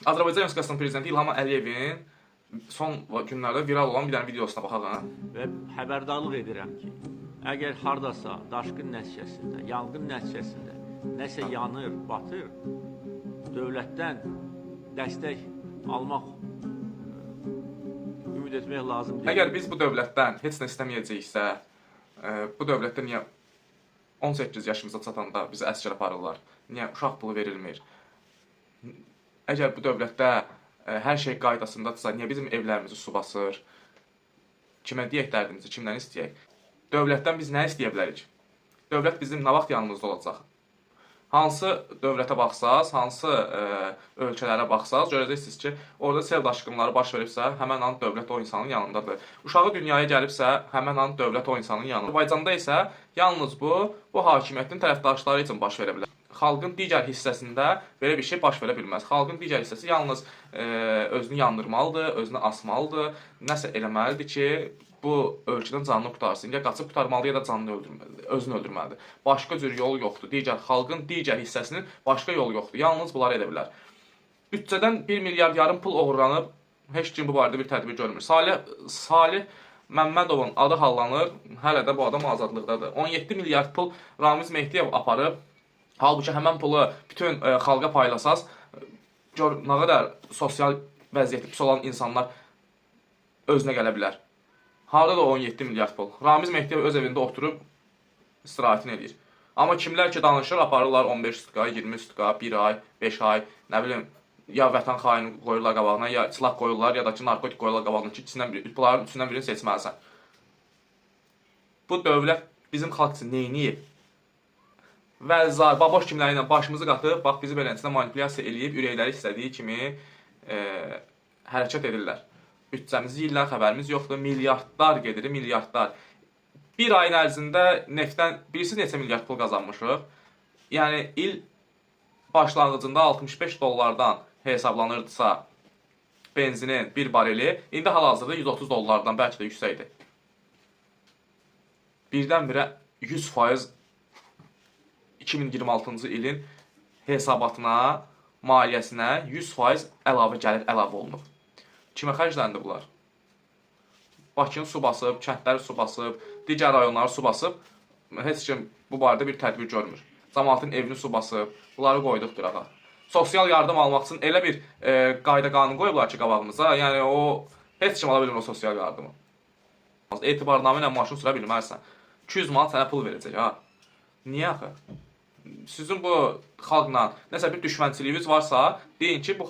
Azərbaycan Respublikasının prezidenti İlham Əliyevin son günlərdə viral olan bir dənə videosuna baxaq. Və xəbərdarlıq edirəm ki, əgər hardasa daşqın nəticəsində, yanğın nəticəsində nəsə yanır, batır, dövlətdən dəstək almaq ümid etmək lazım deyil. Əgər biz bu dövlətdən heç nə istəməyəcəyiksə, bu dövlətdə niyə 18 yaşımıza çatanda bizi əsgər aparırlar? Niyə uşaq pulu verilmir? Əgər bu dövlətdə hər şey qaydasındadırsa, niyə bizim evlərimizi su basır? Kimə deyək dərdimizi, kimdən istəyək? Dövlətdən biz nə istəyə bilərik? Dövlət bizim nə vaxt yanımızda olacaq? Hansı dövlətə baxsaz, hansı ölkələrə baxsaz, görəcəksiniz ki, orada sel daşqınları baş veribsə, həmən an dövlət o insanın yanındadır. Uşağı dünyaya gəlibsə, həmən an dövlət o insanın yanındadır. Azərbaycanda isə yalnız bu hakimiyyətin tərəfdaşları üçün baş verə bilər. Xalqın digər hissəsində belə bir şey baş verə bilməz. Xalqın digər hissəsi yalnız özünü yandırmalıdır, özünü asmalıdır, nəsə eləməlidir ki, bu ölkədən canını qurtarsın. Ya qaçıb qurtarmalıdır, ya da canını öldürməlidir, özünü öldürməlidir. Başqa cür yol yoxdur. Digər xalqın digər hissəsinin başqa yolu yoxdur. Yalnız bunları edə bilər. Büdcədən 1 milyard yarım pul oğurlanıb, heç kim bu barədə bir tədbir görmür. Salih Məmmədovun adı hallanır, hələ də bu adam azadlıqdadır. 17 milyard pul Ramiz Mehdiyev aparıb. Halbuki həmən pulu bütün xalqa paylasaz, gör nə qədər sosial vəziyyəti pis olan insanlar özünə gələ bilər. Harada da 17 milyard pul? Ramiz Mehdiyev öz evində oturub istirahətini eləyir. Amma kimlər ki danışır, aparırlar 15 sutka, 20 sutka, 1 ay, 5 ay, nə bilim, ya vətən xaini qoyurlar qabağına, ya silah qoyurlar, ya da ki narkotik qoyurlar qabağına ki, ikisindən biri, bunların üçündən birini seçməlisən. Bu dövlət bizim xalq üçün neyniyib? Vəlzar, baboş kimləri ilə başımızı qatıb, bax bizi beləsinə manipulyasiya eləyib, ürəkləri istədiyi kimi hərəkət edirlər. Büdcəmizi yeyirlər, xəbərimiz yoxdur, milyardlar gedir, milyardlar. Bir ayın ərzində neftdən bilirsiniz neçə milyard pul qazanmışıq? Yəni il başlanğıcında 65 dollardan hesablanırdısa benzinin bir bareli, indi hal-hazırda 130 dollardan bəlkə də yüksəkdir. Birdən-birə 100% 2026-cı ilin hesabatına, maliyyəsinə 100% əlavə gəlir, əlavə olunub. Kimə xərcləndi bunlar? Bakını su basıb, kəndləri su basıb, digər rayonları su basıb, heç kim bu barədə bir tədbir görmür. Camaatın evini su basıb, bunları qoyduq qırağa. Sosial yardım almaq üçün elə bir qayda qanun qoyublar ki qabağımıza, yəni o heç kim ala bilmir o sosial yardımı. Etibarnamə ilə maşın sürə bilməzsən. 200 manat sənə pul verəcək ha. Niyə axı? Sizin bu xalqla nəsə bir düşmənçiliyiniz varsa, deyin ki, bu